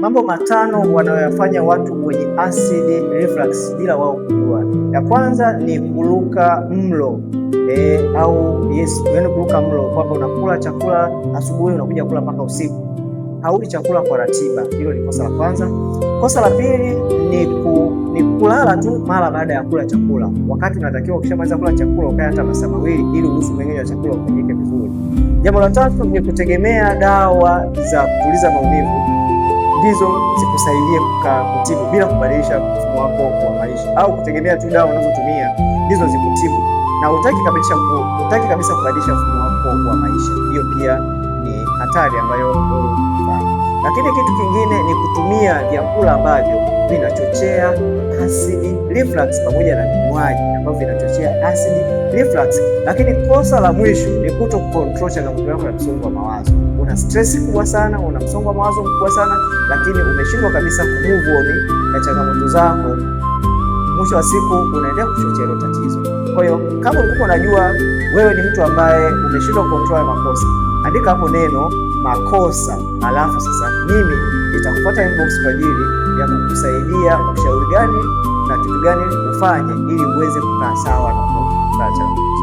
Mambo matano wanayoyafanya watu wenye acid reflux bila wao kujua. Ya kwanza ni kuruka mlo au yes, yaani kuruka mlo kwamba unakula chakula asubuhi unakuja kula mpaka usiku, hauli chakula kwa ratiba. Hilo ni kosa la kwanza. Kosa la pili ni kulala tu mara baada ya kula chakula, wakati unatakiwa ukishamaliza kula chakula ukae hata masaa 2 ili uruhusu mmeng'enyo wa chakula ufanyike vizuri. Jambo la tatu ni kutegemea dawa za kutuliza maumivu ndizo zikusaidie kutibu bila kubadilisha mfumo wako wa maisha, au kutegemea tu dawa unazotumia ndizo zikutibu na hutaki kabisa kubadilisha mfumo wako wa maisha. Hiyo pia ni hatari ambayo wewe unafanya. Lakini kitu kingine ni kutumia vyakula ambavyo vinachochea acid reflux pamoja na vinywaji ambavyo vinachochea acid reflux. Lakini kosa la mwisho ni kuto control changamoto yako ya msongo wa mawazo. Una stress kubwa sana, una msongo wa mawazo mkubwa sana, lakini umeshindwa kabisa kumove on na changamoto zako. Mwisho wa siku unaendelea kuchochea hilo tatizo. Kwa hiyo kama ulikuwa unajua wewe ni mtu ambaye umeshindwa control makosa, andika hapo neno makosa, alafu sasa mimi nitakufuata inbox kwa ajili ya kukusaidia ushauri gani na kitu gani ufanye ili uweze kukaa sawa na kukaa changamoto zako.